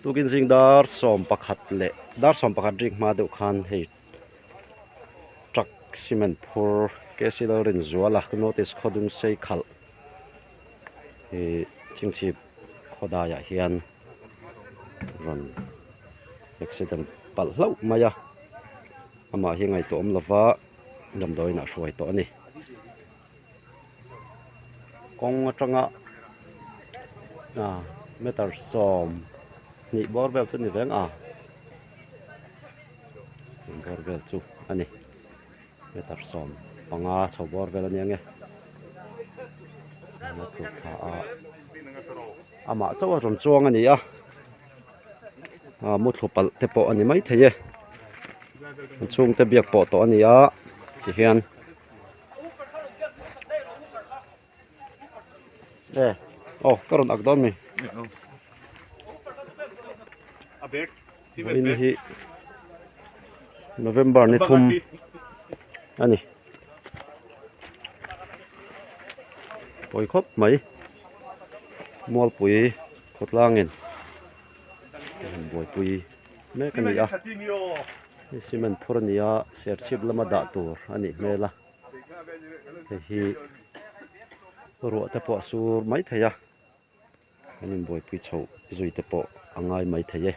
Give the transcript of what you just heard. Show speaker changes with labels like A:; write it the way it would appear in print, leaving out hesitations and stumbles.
A: Tukin zing dar sawm pakhat leh dar sawm pakhat rik hma deuh khan hei truck cement phur K C Lalrinzuala notice khawdung sei khalh ih chingchhip khawdaiah hian rawn accident palh hlauh mai a amah hi ngaihtuah awm lova damdawiin ah hruai tawh a ni. Kawng atanga ah meter 20 bawr vel chu a ni veng a bawr vel chu a ni meter 15 chho bawr vel a nia nge a tluk thla a amah chauh a rawn chuang a ni a ah muthlu palh te pawh a ni maithei e an chhungte biak pawh tawh a ni a tihian. E aw ka rawn ak dawn mi vawiin hi November ni thum a ni pawi khawp mai Mualpui khawtlangin buaipui mek a ni a. Hei cement phur a ni a serchhip lama dah tur a nih hmel a hei hi ruah te pawh a sur mai thei a an inbuaipui chhoh zui te pawh a ngai mai thei e.